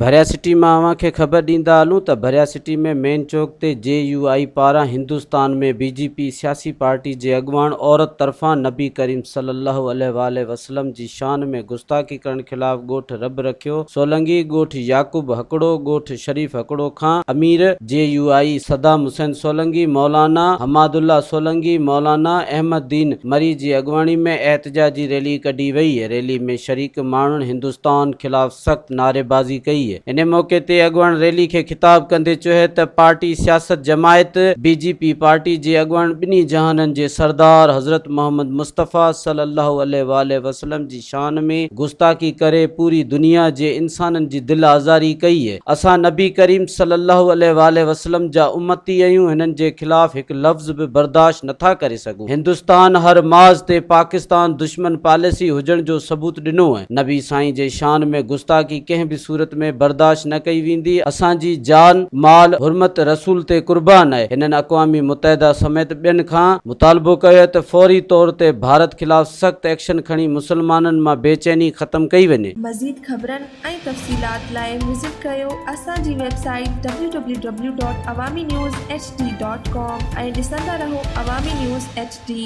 ڀريا city مان اوهان کي خبر ڏيندا هلون ته ڀريا سٽي ۾ مين چوڪ تي جي يو آء پاران هندستان ۾ بي جي پي سياسي پارٽي جي اڳواڻ عورت طرفان نبي ڪريم صلي الله عليه واٰله وسلم جي شان ۾ گستاخي ڪرڻ خلاف ڳوٺ رب رکيو سولنگي، ڳوٺ يعقوب هڪڙو، ڳوٺ شريف هڪڙو کان امير J U I Saddam Hussain Solangi, Maulana Hamad Ullah Solangi, Maulana Ahmed Din Marri جي اڳواڻي ۾ احتجاجي ريلي ڪڍي وئي. ريلي ۾ شريڪ ماڻهن هندستان خلاف سخت نعريبازي ڪئي. ان موقعي تي اڳواڻ ريلي کي خطاب ڪندي چيو ته پارٽي سياست جماعت بي جي پي پارٽي جي اڳواڻ ٻنهي جهانن جي سردار حضرت محمد مصطفيٰ صلي الله عليه واٰله وسلم جي شان ۾ گستاخي ڪري پوري دنيا جي انسانن جي دل آزاري ڪئي. اسان نبي ڪريم صلي الله عليه واٰله وسلم جا امتي آهيون هنن جي خلاف هڪ لفظ به برداشت نٿا ڪري سگهون. هندستان هر محاذ تي پاڪستان دشمن پاليسي هجڻ جو ثبوت ڏنو. نبي سائين جي شان ۾ گستاخي ڪنهن به صورت ۾ برداشت نه ڪئي ويندي، اسان جي جان، مال، حرمت رسول تي قربان آهي. هنن اقوام متحده سميت ٻين کان مطالبو ڪيو آهي ته فوري طور تي ڀارت خلاف سخت ايڪشن کڻي مسلمانن مان بيچيني ختم ڪئي وڃي. مزيد خبرن ۽ تفصيلات لاء وزٽ ڪريو اسان جي website W W W dot Awami news H D dot com ۽ ڏسندا رهو عوامي نيوز ايڇ ڊي.